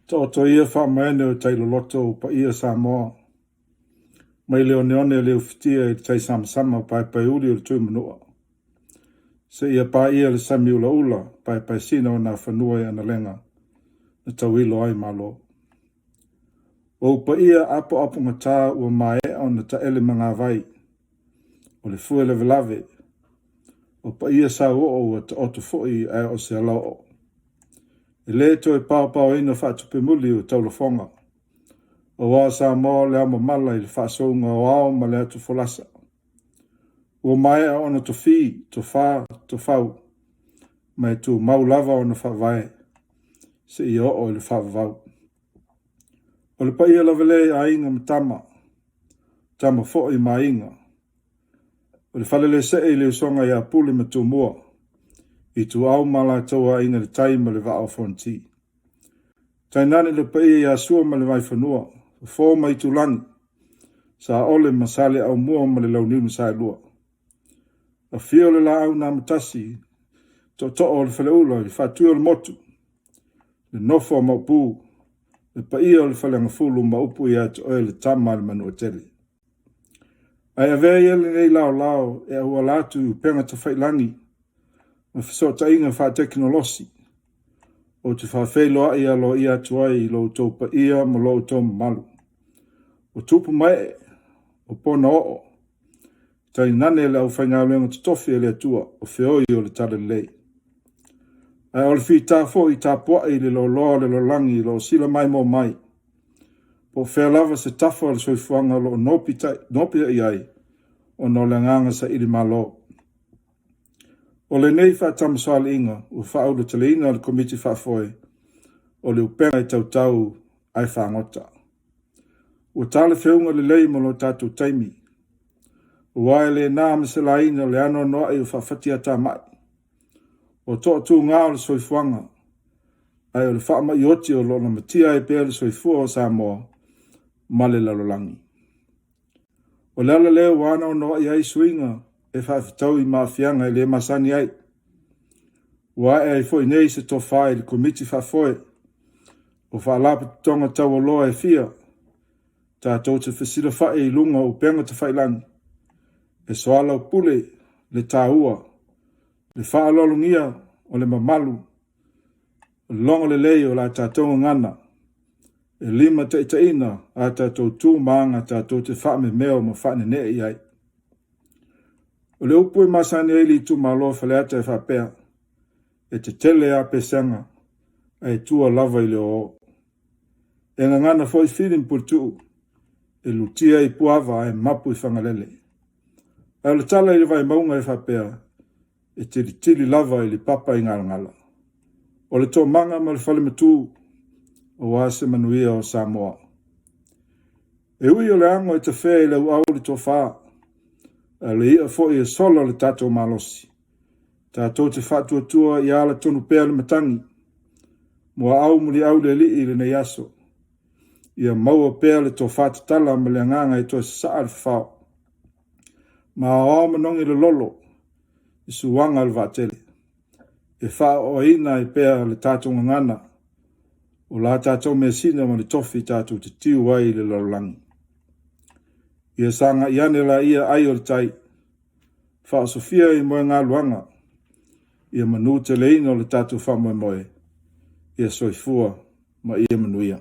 Taoto ia faamaene o tai loloto o paia Samoa, mai le oneone le ufitia i le tai samasama paepaeuli o le Tuimanua, seia paia le sami ulaula paepaesina o Nafanua i analega na tauilo ai Malo. O ou paia apoapogata ua maea ona taele magavai, o le fue lavelave, o paia sauoo ua taoto foi ae o se alaoo. E le toe paopaoina faatupemuli o taulafoga, aua o Samoa o le aomamala i le faasouga o ao ma le atufolasa. Ua maea ona tofi, tofa, tofau, ma e tumau lava ona faavae, seia oo i le faavavau. O le paia lava lea i aiga ma tama, tama foi ma aiga. O le falelesee i le usoga ia Pule ma Tumua, Ituau ma Alataua, Aiga i le Tai ma le Vaa o Fonoti. Tainane le paia ia Sua ma le Vaifanua, Fofo ma Aitulagi, Saole ma Saleaaumua ma le Launiu na Saelua. Afio le Laau na Amotasi, Tootoo o le Faleula, le Faatui o le Motu, le Nofo a Maopu, le paia o le Faleagafulu ma upu ia te oe le Tama a le Manuatele. Ae avea ia lenei laolao e auala atu i upega tafailagi ma fesootaiga faatekonolosi, ou te faafeiloai aloaia atu ai i lo outou paia ma lo outou mamalu. O tupu ma ee, o pona oo, tainane le aufaigaluega totofi a le Atua o feoi o le Talalelei. Ae o le fita foi tapuai i le loaloa o le lalolagi o lo o sila maimoa mai, po o fea lava se tafa o le soifuaga o lo o nopiai ai ona o le agaga saili malo. O lenei faatamasoaliiga ua faauluteleina le Komiti Faafoe o le upega e tautau ae fagota. Ua talafeuga lelei mo lo tatou taimi, aua e le na ma se laina le anoanoai o faafatiatamai, o toatuga o le soifuaga, ae o le faamai oti o lo o lamatia ai pea le soifua o Samoa ma le lalolagi. O le ala lea ua anoanoai ai suiga e faafetaui ma aafiaga e le masani ai. Ua ae ai foi nei se tofa i le Komiti Faafoe o Faalapotopotoga Taualoa e fia, tatou te fesilafai i luga o upega tafailagi e soalaupule le taua, le faaaloalogia o le mamalu, o le logo lelei o la tatou gagana e limataitaiina a tatou tu ma aga tatou te faamemeo ma faanenee i ai. O le upu e masani ai le itumalo o Faleata e faapea, e tetele a pesega, ae tua lava i le oo. E gagana foi Fili ma Puletuu, e lutia i Puava ae mapu i Fagalele. Ae o le tala i le Vaimauga e faapea, e tilitili lava i le papa i Galagala. O le toomaga ma le falematu, aua se manuia o Samoa. E ui o le ago e tafea i le auau le tofa, ae o le i'a foi e sola le tatou malosi. Tatou te faatuatua ia ala tonu pea le matagi, muaau muliau le alii i lenei aso. Ia maua pea le tofa tatala ma le agaga e toe sasaa le fafao. Ma aoao manogi lololo i suaga o le vaatele, e faaoaoina ai pea le tatou gagana o la tatou measina ma le tofi tatou te tiu ai i le lalolagi. Ia sagai ane laia ai o le tai, faaosofia i moegaluaga, ia manuteleina o le tatou faamoemoe, ia soifua ma ia manuia.